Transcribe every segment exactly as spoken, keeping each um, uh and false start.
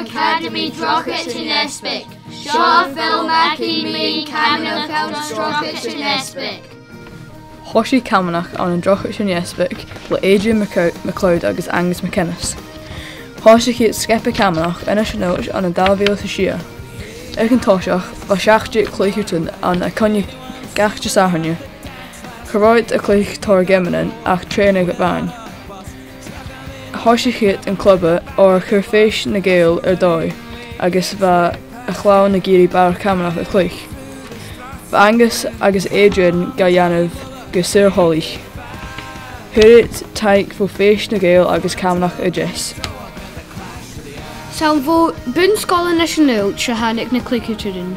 Acadamaidh Drochaid an Easbaig. Seo a' fhiosrachadh mu Camanachd ann an Drochaid an Easbaig. Thòisich Camanachd ann an Drochaid an Easbaig le Adrian MacLe-, MacLeod agus Angus MacInnes. Thòisich iad sgioba Camanachd ann an Inbhir Nis ann an dà mhìle 's a sia. Aig an toiseach, bha seachd deug cluicheadairean ann a' coinneachadh gach Disathairne. Cha robh iad a' cluich tòrr gheamannan ach trèanadh a-mhàin. Thòisich iad an club air a chur Fèis nan Gàidheal air dòigh, agus bha a' chlann ag iarraidh barrachd Camanachd a chluich. Bha Angus agus Adrian ga dhèanamh gu saor-thoileach. Fhuair iad taic bho Fèis nan Gàidheal agus Camanachd a Deas. 'S ann bho Bun-sgoil Inbhir Nis a thàinig na cluicheadairean.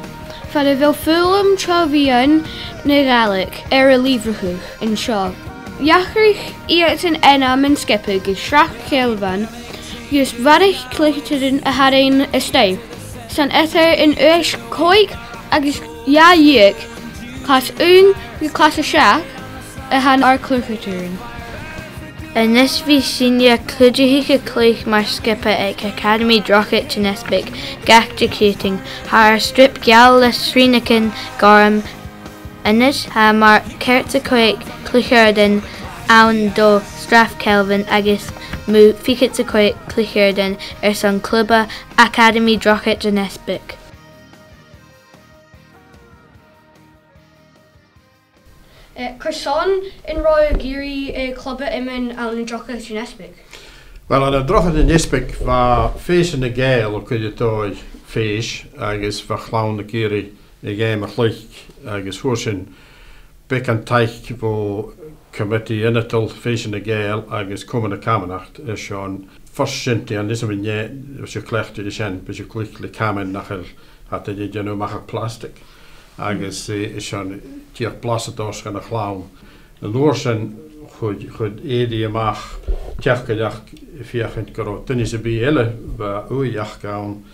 Far a bheil foghlam tro mheadhan na Gàidhlig air a lìbhrigeadh an seo. Dh'atharraich iad an ainm an sgioba gu Srath Chaolbhan, gus bharrachd cluicheadairean a tharraing a-steach. 'S ann eadar an aois còig agus dhà dheug, clas aon gu clas a seachd, a tha ar cluicheadairean. A-nis bidh sinne a' cuideachadh a' cluich mar sgioba aig Acadamaidh Drochaid an Easbaig gach Diciadain. Tha ar strip geal le srìnachan gorm. A-nis tha mu cheud 's a còig cluicheadairean ann do Shrath Chaolbhan agus mu fichead 's a còig cluicheadairean airson club Acadamaidh Drochaid an Easbaig. Eh, carson an robh thu ag iarraidh, eh, club iomain ann an Drochaid an Easbaig? Uill, ann an Drochaid an Easbaig, bha Fèis nan Gàidheal a' cur air dòigh fèis, agus bha a' chlann ag iarraidh a' gheama a chluich, agus fhuair sinn beagan taic bho Comataidh Ionadail Fèis nan Gàidheal agus Comann na Camanachd airson fursan, dè an t-ainm a bh' air, bha sinn a' cleachdadh sin, bha sinn a' cluich le caman nach eil, tha iad a' dèanamh a-mach à plastic. Agus, eh, 's ann dìreach blas a' dol gu na chlann. An uair sin chuir, chuir Èirigh a-mach teachdaireachd a' feuchainn gun robh duine sam bith eile bha ùidh aca ann,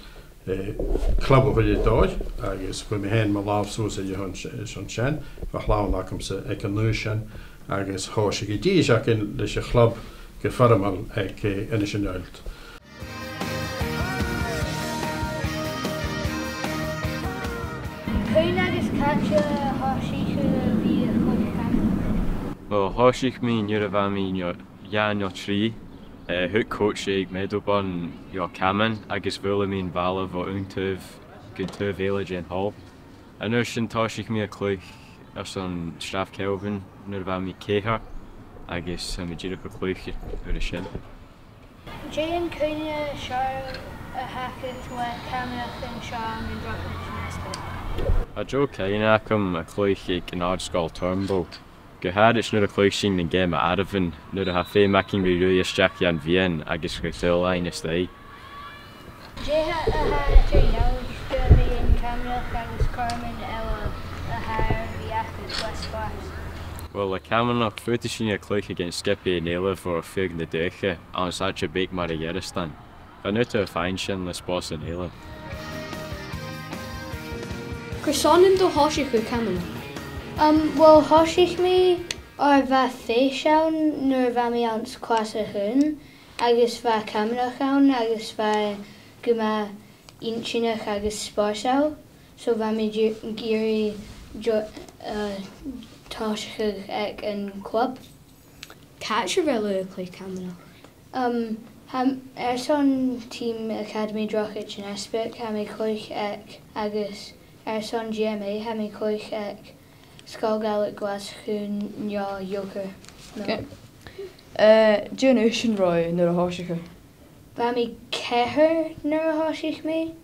eh, club a chur air dòigh, agus chuir mi fhèin mo làmh suas air a shon, air a shon sin, bha clann agamsa aig an aois sin, agus thòisich an dithis againn leis a' chlub gu foirmeil aig, eh, Innis an Uillt. Cuin agus càite a thòisich thu a bhith a' cluich camanachd? Uill, thòisich mi nuair a bha mi no dhà no trì. Eh, thug coach aig Meadowburn dhomh caman agus bhuail mi am ball bho aon taobh gu taobh eile den hall. An uair sin thòisich mi a' cluich airson Srath Chaolbhan nuair a bha mi ceithir, agus tha mi dìreach a' cluich uair sin. Dè an cuimhne as fheàrr a th' agad le camanachd an seo ann an Drochaid an Easbaig? Tha deagh chuimhne agam a' cluich aig an Àrd-sgoil Turnbo. Gu h-àraid nuair a chluich sinn an geama àireamhan, nuair a tha feum againn ri ruith a-steach dhan mheadhan agus ri fuil fhaighinn a-staigh. Dè tha, a tha eadar-dhealaichte mu dheidhinn camanachd agus cothroman eile a tha air a bhith agad le spòrs? Uill, le camanachd, faodaidh sinn a' cluich aig sgiobaidhean eile bho air feadh na dùthcha, ann an àite beag mar a' Ghearasdan. Chan fhaod thu faighinn sin le spòrs eile. Carson an do thòisich thu camanachd? Um, uill, thòisich mi oir bha fèis ann nuair a bha mi anns a' chlas a h-aon, agus bha camanachd ann, agus bha e gu math inntinneach agus spòrsail, so bha mi ag iarraidh jo-, uh, tòiseachadh aig a' chlub. Càit a bheil thu a' cluich camanachd? Um, tha, airson tìm Acadamaidh Drochaid an Easbaig, tha mi a' cluich aig, agus airson G M A, tha mi a' cluich aig Sgoil Ghàidhlig Ghlaschu no Yoker. No. Okay. Eh, dè an aois an robh thu nuair a thòisich thu? Bha mi ceithir nuair a thòisich mi.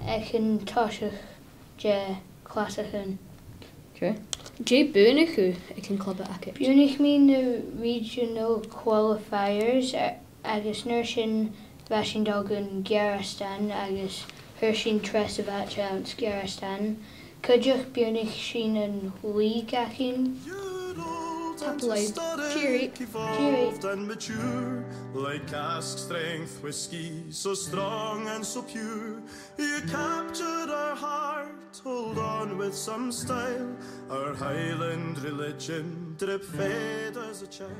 Aig an toiseach de chlas a h-aon. Okay. Dè bhuannaich thu aig a' chlub agad? Bhuannaich mi na regional qualifiers, a-, agus an uair sin bha sinn a' dol gun Gearasdan agus fhuair sinn treas a' bhàta anns Gearasdan. Cuideachd bhuannaich sinn an league againn. Tapadh leibh. Tìoraidh. Tìoraidh. Evolved and mature, like cask strength whiskey, so strong and so pure. You captured our heart, hold on with some style. Our Highland religion drip fed as a child.